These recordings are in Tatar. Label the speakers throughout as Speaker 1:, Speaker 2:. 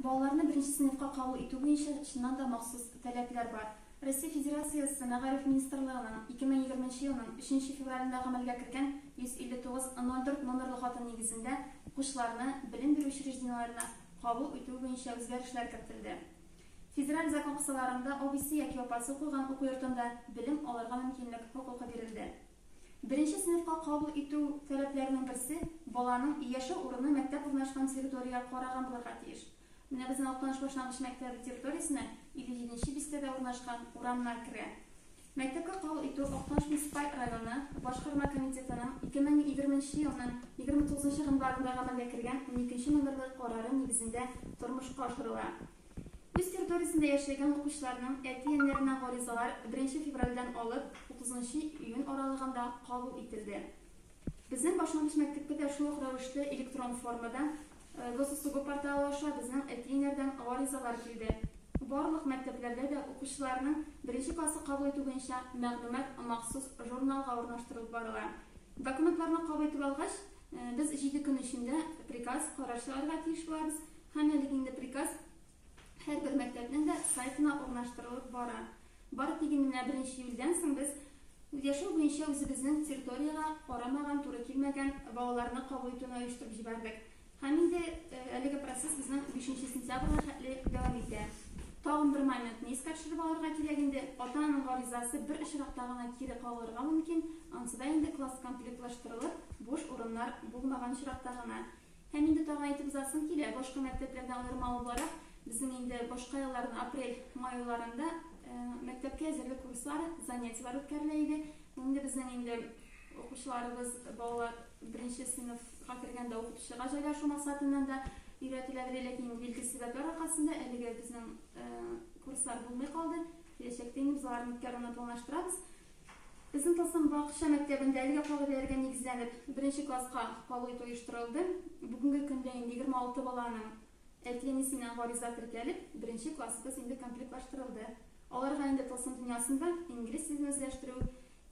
Speaker 1: Балаларны беренче сыйныфка кабул итү буенча чыннан да махсус таләпләр бар. Россия Федерациясе Мәгариф министрлыгының 2020 нче елның 3 нче февралендә гамәлгә кергән 159 04 номерлы хаты нигезендә укучыларны белем бирү учреждениеләренә кабул итү буенча үзгәрешләр кертелде. Федераль закон кысаларында абыйсы яки апасы укыган уку йортында белем алырга мөмкинлек хокукы бирелде. Беренче сыйныфка кабул итү таләпләренең берсе, баланың яшәү урыны мәктәп урнашкан территориягә караган булырга тиеш. Менә безнең Актаныш башлангыч мәктәбе территориясенә 57 нче бистәдә урнашкан урамнар керә. Мәктәпкә кабул итү Актаныш муниципаль районы Башкарма комитетының 2020 нче елның 29 нчы гыйнварында гамәлгә кергән уникенче номерлы карары нигезендә тормышка ашырыла. Үз территориясендә яшәгән укучыларның әти-әниләреннән гаризалар беренче февральдән алып утызынчы июнь аралыгында кабул ителде. Безнең башлангыч мәктәпкә дә шул ук рәвешле электрон формада Госуслуги порталы аша безнең әти-әниләрдән гаризалар килде. Барлык мәктәпләрдә дә укучыларның беренче классы кабул итү буенча мәгълүмат махсус журналга урнаштырылып барыла. Документларны кабул итеп алгач, без җиде көн эчендә приказ, карар чыгарырга тиеш булабыз. Һәм әлеге инде приказ һәрбер мәктәпнең дә сайтына урнаштырылып бара. Бары тик инде менә беренче июльдән соң без үзяшәү буенча үзебезнең территориягә карамаган, туры килмәгән балаларны кабул итүне оештырып җибәрдек. Һәм инде әлеге процесс безнең бишенче сентябрьгә хәтле дәвам итә. Тагын бер моментны искә төшереп алырга кирәк инде, ата-ананың гаризасы бер очракта гына кире кагылырга мөмкин, анысы да инде класс комплектлаштырылып, буш урыннар булмаган очракта гына. Һәм инде тагын әйтеп узасым килә, башка мәктәпләрдән аермалы буларак, безнең инде башка елларның апрель, май айларында мәктәпкә әзерлек курслары, занятиеләр үткәрелә иде. Бу инде безнең инде укучыларыбыз, балалар беренче сыйныфка кергәндә укытучыга җайлашу максатыннан да өйрәтеләдер, ләкин инде билгесез сәбәпләр аркасында әлеге безнең курслар булмый калды. Киләчәктә инде без аларны үткәрүне планлаштырабыз. Безнең Тылсым бакча мәктәбендә әлеге кагыйдәләргә нигезләнеп, беренче класска кабул итү оештырылды. Бүгенге көндә инде 26 баланың әти-әнисеннән гариза теркәлеп, беренче классыбыз инде комплектлаштырылды. Аларга инде тылсым дөньясында инглиз телен үзләштерү,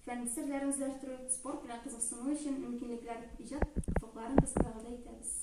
Speaker 1: фән серләрен үзләштерү, спорт белән кызыксыну өчен мөмкинлекләр, иҗат офыкларын без вәгъдә итәбез.